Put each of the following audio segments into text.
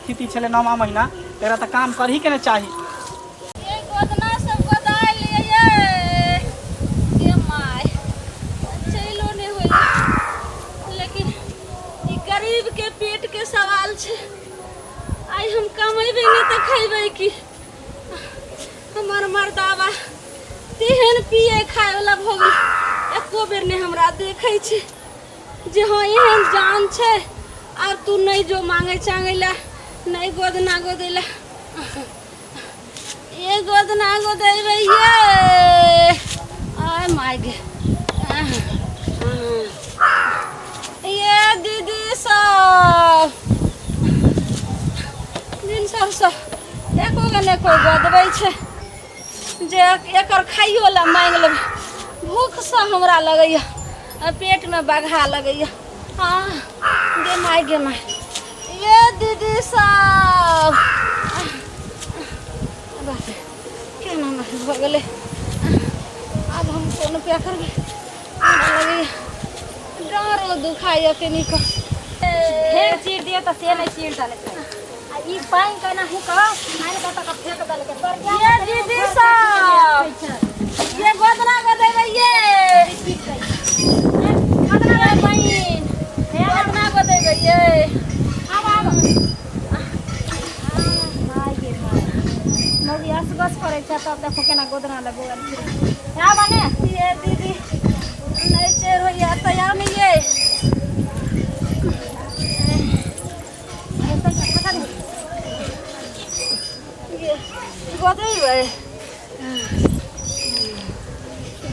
स्थिति छलै नौमा महीना, तऽ एकरा तऽ काम करहीके ने चाही। ये गोदना सब गोदाइ लिए ये गे my, चलो नहि होइए, लेकिन ई गरीब के पेट के सवाल छै। आइ हम कमेबै नहि तऽ खैबै की? हमर मर्दाबा तेहन पिए खायवला भऽ गेल, एको बेर नहि हमरा देखै छै जे हँ एहन जान छै। आब तू नहि जो मांगे चांगे ला, नहि गोदना गोदै ला। ये गोदना गोदेबै ये, आय my गे। ये दीदी सब दिन सब सब एको गो नहि कोइ गोदबै छै जे एकर खाइयो लए मांगि लेबै। भूखसँ हमरा लगैया आ पेटमे बघा लगैया। आ गे my, गे my. ये दीदी सब, बाप रे, केना भऽ गेलै। आब हम कोन उपाय करबै? हमरा लगैया डाँरो दुखाइया कनिक। फेर चीर दियौ तऽ से नहि चीर देलकै, आ ई पानि केना ही कऽ आनि कऽ तक फेंक देलकै। ये दीदी सब, ये गोदना गोदेबै, ये गोदना बहिन, गोदना गोदेबै ये। आब आब मौगी असगस करै छै, तब देखो केना गोदना लगो आब ने। ये दीदी, नहि चढ़ होइया तैयार नहीं ये। ये गोदेबै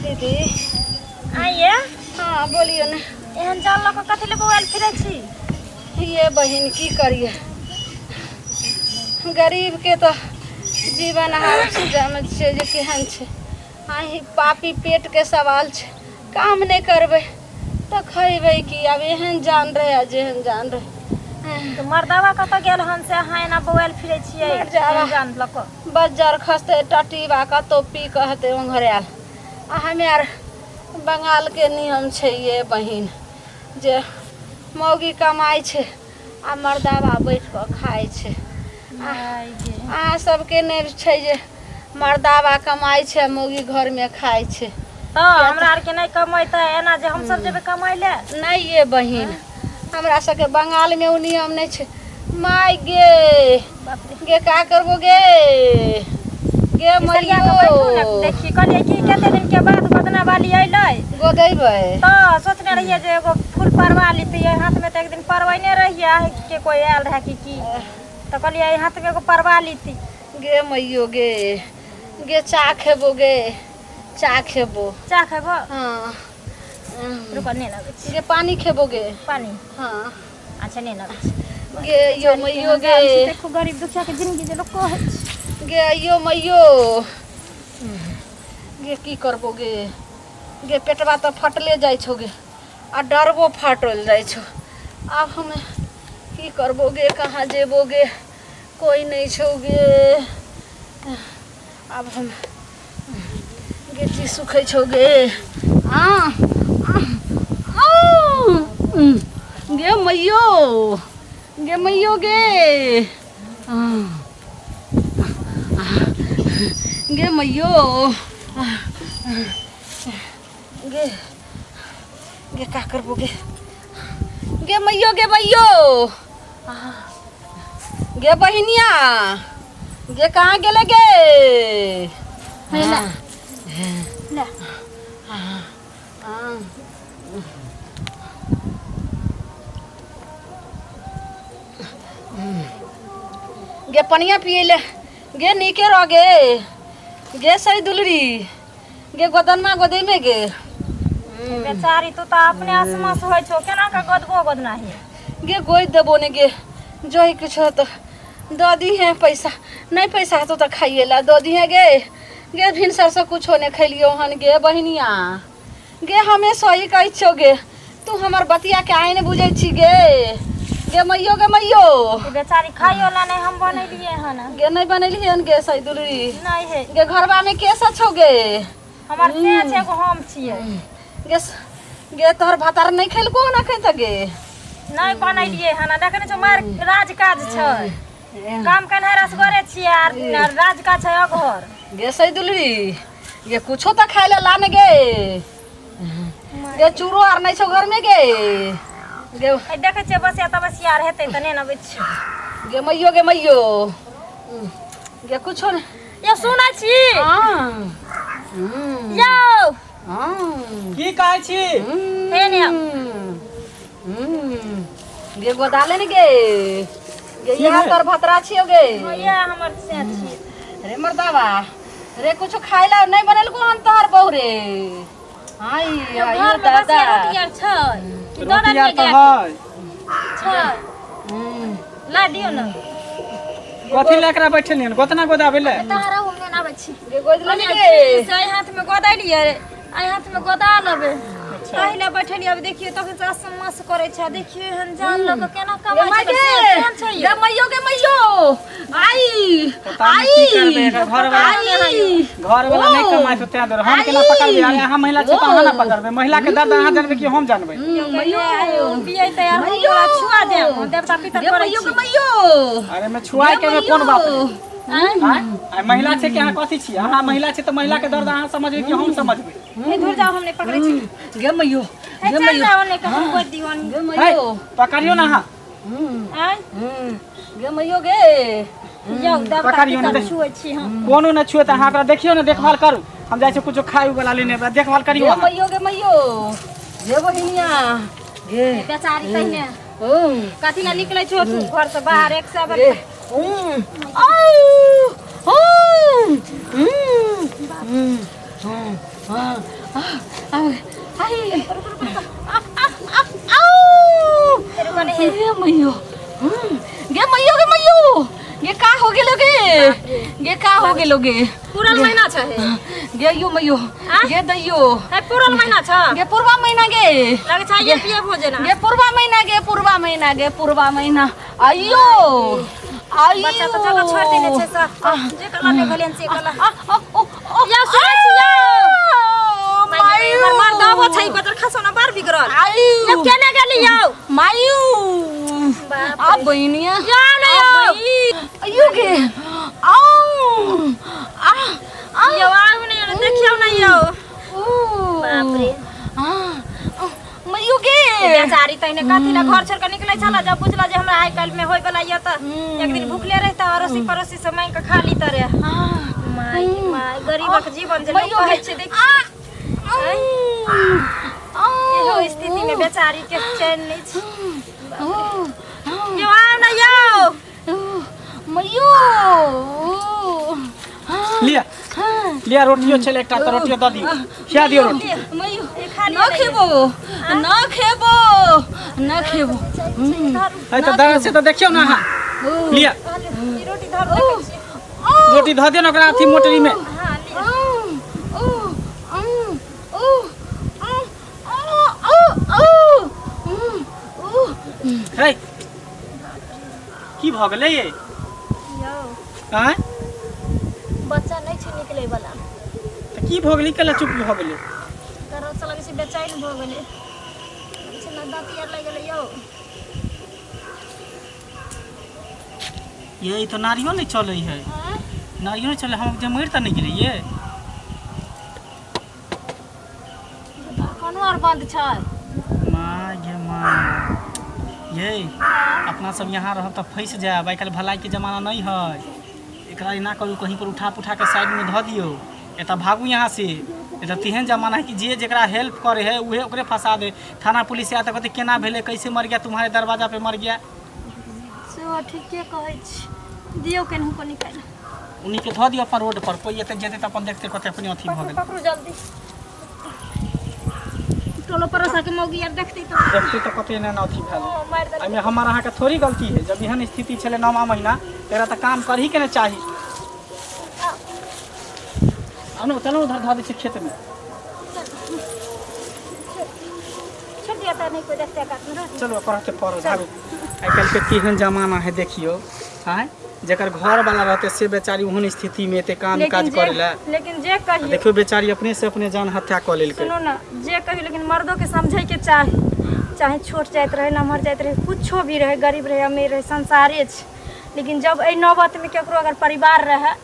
दीदी। आइए। हाँ, बोलियो ने। एहन जाल लऽ कऽ कथी लए बौआयल फिरै छी? ये बहिन, की करिए, गरीब के तऽ जीवन हाल छै, जानै छियै जे केहन छै। अहीं पापी पेट के सवाल छै, काम नहि करबै तऽ खैबै की? आब एहन जान रहै आ जेहन जान रहै। तऽ मर्दावा कतऽ गेल हन से अहाँ एना बौआयल फिरै छियै? मर्दावा। एहन जान लऽ कऽ बज्जर खसतै, टटीबा कतौ पी कऽ हेतै ओंघरायल। आ हमे आर बंगालके नियम छै ये बहिन, जे मौगी कमाइ छै आ मर्दाबा बैठ कऽ खाइ छै। अहाँ सबके नहि छै जे मर्दाबा कमाइ छै आ मौगी घरमे खाइ छै? तऽ हमरा आरके नहि कमेतै एना जे हमसब जेबै कमाइ लए? नहि ये बहिन, हमरा सबके बंगालमे ओ नियम नहि छै। माय गे, गे का करबो गे, गे सरिया कऽ बैठू ने। मरियो। देखी, कहलियै कि कते दिन के बाद गोदना वाली अयलै। गोदैबै। तऽ सोचने रहियै जे एगो फूल परवा लितियै हाथमे, तऽ एक दिन परवैने रहियै के कोइ आयल रहए कि की, तऽ कहलियै एहि हाथमे एगो परवा लिती। गे मैयो गे, गे चा खेबो, गे चा खेबो। चाह खेबो? हाँ। रुकऽ, नहि लगै छै। गे पानी खेबो गे। पानी? हाँ। अच्छा, नहि लगै छै। गे यो मैयो गे। देखो, गरीब दुखिया के जिंदगी जे लोक कहै छै। गे अइयो मैयो गे, की करबो गे? गे पेटवा तऽ फटले जाइ छौ गे, आ डरबो फाटल जाइ छौ। आब हम की करबो गे? कहाँ जेबो गे? कोइ नहि छौ गे। आब हम गे की सुखै छौ गे? आ आ, गे मैयो, गे मैयो गे, आ, गे मैयो गे, गे का करबो गे? गे मैयो, गे मैयो, गे बहिनिया गे, कहाँ गेले गे? हे ले। ले। हाँ। गे पनिया पिए ले गे, नीके रह गे। गे सही दुलरी गे, गोदनमा गोदै में गे। बेचारी, तू तऽ अपने असमस होइ छौ, केना कऽ गोदबो गोदना ही? गे गोद देबो ने गे, जो ही कुछ हो तो दऽ दी है पैसा, नहीं पैसा हेतौ तऽ खाइए ला दऽ दी है गे। गे भिनसर से कुछो नहीं खैलियो हन गे बहिनिया गे। हमे सही कहै छियौ गे, तू हमर बतिया के आइ नहि बुझै छी गे। गे मैयो, गे मैयो। ई बेचारी खाइयो ला नहि हम बनेलियै हन। गे नहि बनेलियै हन गे सही दुलरी? नहि हे। गे घरबा में के सब छौ गे? हमर से छै, एगो हम छियै। गे गे तोहर भातार नहि खेलको हन अखन तक गे? नहि बनेलियै हन, देखने छौ, मार राज काज छै। काम केनहे रसगरे छियै आर राज का छै अघोर। गे सैदुली गे कुछो तऽ खाय ले लाने गे गे चूरो आर नहि छौ घर में गे गे है देखै छियै बसिया तबसिया आर हेतै तऽ नहि ने अबै छियै। गे मैयो गे मैयो गे कुछो नहि। यौ सुनै छी? हाँ यौ हाँ की कहै छी? हे ने गे गोदाले ने गे गे यहाँ तोर भतरा छियो गे। ये हमर से छी। रे मर्दावा रे कुछो खाय ला नहीं बनेलको हन तोहर बहू रे। हाय यौ आयो घर में दादा बसिया रोटी आर छै कि दऽ रोटी आर देलियै तऽ गायके? है। छै ला दियौ ने। कथी लए एकरा बैठल हन गोतना गोदाबै लए? तहरा हम नहि आबै छी। गे गोदले ने गे से एहि हाथ में गोदैलियै एहि हाथ में गोदा लेबै ताहि लए बैठलियै। अब देखियौ तखन से असमस करै छै। देखियौ एहन जान लऽ कऽ केना गे कमाइ माय छै गे से केहन छै गे यौ? मैयो गे मैयो आई पता नहि की करबै एकर घरवाला आई घरवाला नहि कमाइ छै तें दुआरे हम केना पकड़बै? अरे अहाँ महिला छी तऽ अहाँ ने पकड़बै। महिला के दर्द अहाँ जानबै कि हम जानबै? मैयो पियै तऽ यार हम मैयो। तोरा छुआ देब हम देवता पितर गे करै मैयो छी। गे मैयो अरे मे छुआए के मे कोन बात है? आँय? आइ महिला छै कि अहाँ कथी छी? अहाँ महिला छी तऽ महिला के दर्द अहाँ समझबै कि हम समझबै? हे दूर जाओ हम नहि पकड़ै छी। गे मैयो हे गे चल मैयो जाओ नहि कहीं कोइ दियोन। गे है मैयो पकड़ियौ ने अहाँ। आँय गे मैयो गे यौ देवता पकड़ियौ ने पितर देख। छुए छी हम। कोनो नहि छुए तऽ अहाँ ओकरा देखियौ ने देखभाल करू। हम जाइ छी कुछो खाय वाला लेने ओकरा देखभाल करियौ गे अहाँ। मैयो गे मैयो गे बहिनिया गे बेचारी तहिने ओ कथी लए निकलै छौ तू घर से बाहर एक सए बेर गे आउ हो आई आउ गे मैयो गे मैयो गे मैयो गे का हो गेलो गे गे का हो गेलो गे पूरल महीना छै हे। गे यो मैयो गे दैयो हे पूरल महीना छै गे पूर्वा महीना गे लगे छै ये पिए भोजना गे पूर्वा महीना गे पूर्वा महीना गे पूर्वा महीना आइयो आइयो बच्चा तच्चा के छोड़ि देने छै सब जे कला नहि भेलै से कला आ, आ, ओ, ओ, यौ सुनै छी यौ मायू हमर मर्दाबो छै बदर खसौना बड़ बिगड़ल आयु यौ केने गेली यौ मायू बाप आ बहिनिया यौ ने यौ आयु गे आउ आ आ यौ आउ ने यौ देखियौ ने यौ ओ बाप रे आ मयू गे बेचारी तहिने कथी ला घर छोड़ के निकलै छला जब बुझला जे हमरा आइ काल्हि में होय वाला ये तऽ एक दिन भूखले रहता अड़ोसी पड़ोसी से मांगि के खा ली तरे my my गरीबक जीवन जे लोक मयू कहै गे छै देखि आ इहो स्थिति में बेचारी के चैन नहीं छै। यौ आउ ने यौ मयू लिअ लिअ रोटियो छलै एकटा तऽ रोटियो दऽ दियौ खिया दियौ रोटी। मयू खा न खेबो न खेबो न खेबो। है तऽ दर्द से तऽ देखियौ ने अहाँ। लिअ ई रोटी धर देखै छी। रोटी धऽ दियौ ने ओकरा अथी मोटरी में। हाँ लिअ। है की भऽ गेलै ये? यौ आँय बच्चा नहि छै निकलै वाला। तऽ की भऽ गेलै केला चुप भऽ गेलै? दर्द से लगै छै बेचैन भऽ गेलै लगै छै ने दाँती आर लागि गेलै यौ। ये ई तऽ नारियो नहि चलै है। आँय? नारियो नहि चलै हम जे मरि तऽ नहि गेलियै ये? दोकानो आर बंद छै। माँ गे माँ ये अपना सब यहाँ रहब तऽ फँसि जायब। आइ काल्हि भलाइके जमाना नहि है। एकरा एना करू कहीं पर उठा पुठा के साइड में धऽ दियौ एतऽ भागू यहाँ से। एतऽ तेहन जमाना है कि जे जेकरा हेल्प करे है उहे ओकरे फंसा दे। थाना पुलिस आयत तऽ कहतै केना भेलै कैसे मर गया तुम्हारे दरवाजा पे मर गया। सेहो ठीके कहै छी दियौ केनहु कऽ निकालि। उन्हीं के धऽ दियौ अपन रोड पर कोई एतै जेतै तऽ अपन देखतै कहतै अपने अथी भऽ पकड़ू गेलै। पकड़ू जल्दी टोलो पड़ोसा के मौगी आर देखतै तऽ देखतै तऽ कहतै एना एना अथी भेल। ओ मारि देलकै। एहिमे हमर अहाँके थोड़ी गलती है। जब एहन स्थिति छलै 9वां महीना तेरा तऽ काम करही के ने चाही। आउ ने चलू उधर धऽ दै छियै खेतमे। छोड़ दिया तऽ नहि कोइ देखतै कात में रह। चलो पढ़ते पढ़ो भागो। आइ काल्हि के केहन जमाना है देखियौ आँय जकर घर वाला रहते से बेचारी ओहन स्थिति में एते काम काज लेकिन करे जे ला। लेकिन जे कहियो देखियौ बेचारी अपने से अपने जान हत्या कऽ लेलकै। सुनू ने जे कहियो लेकिन मर्दों के समझे के चाही चाहे छोट जाइत रहे नमहर जाइत रहे कुछो भी रहे गरीब रहे अमीर रहे संसारे छै। लेकिन जब एहि नौबतमे केकरो अगर परिवार रहै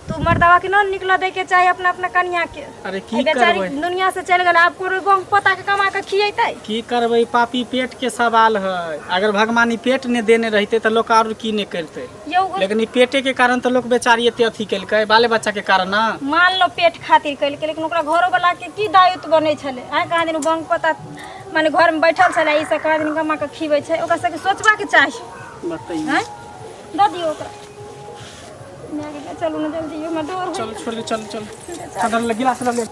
तऽ ओ मर्दवा के न निकलऽ दै के चाही अपना अपना कनिया के। अरे की एहि बेचारी करबै, दुनिया से चलि गेल, आब कोनो बंग पोता के कमा के खियेतै? की करबै, पापी पेट के सवाल है। अगर भगवान ई पेट ने देने रहते तऽ लोक और की ने करते। यौ, लेकिन ई पेटे के कारण तऽ लोक बेचारी एते अथी केलकै, बाले बच्चा के कारण ना। मान लो पेट खातिर केलकै, लेकिन ओकरा घरो वाला के की दायित्व बनै छलै? आइ कहाँ दिन बंग पोता माने घर में बैठल छलै, ई सब कहाँ दिन कमा के खिबै छै, ओकरा सबके सोचबाक चाही। बतैयौ। आँय, दऽ दियौ ओकरा। माय गे, चलू ने जल्दी, हमरा डर चल होइए। छोड़ दे, चल चल, चल गिलास लऽ ले।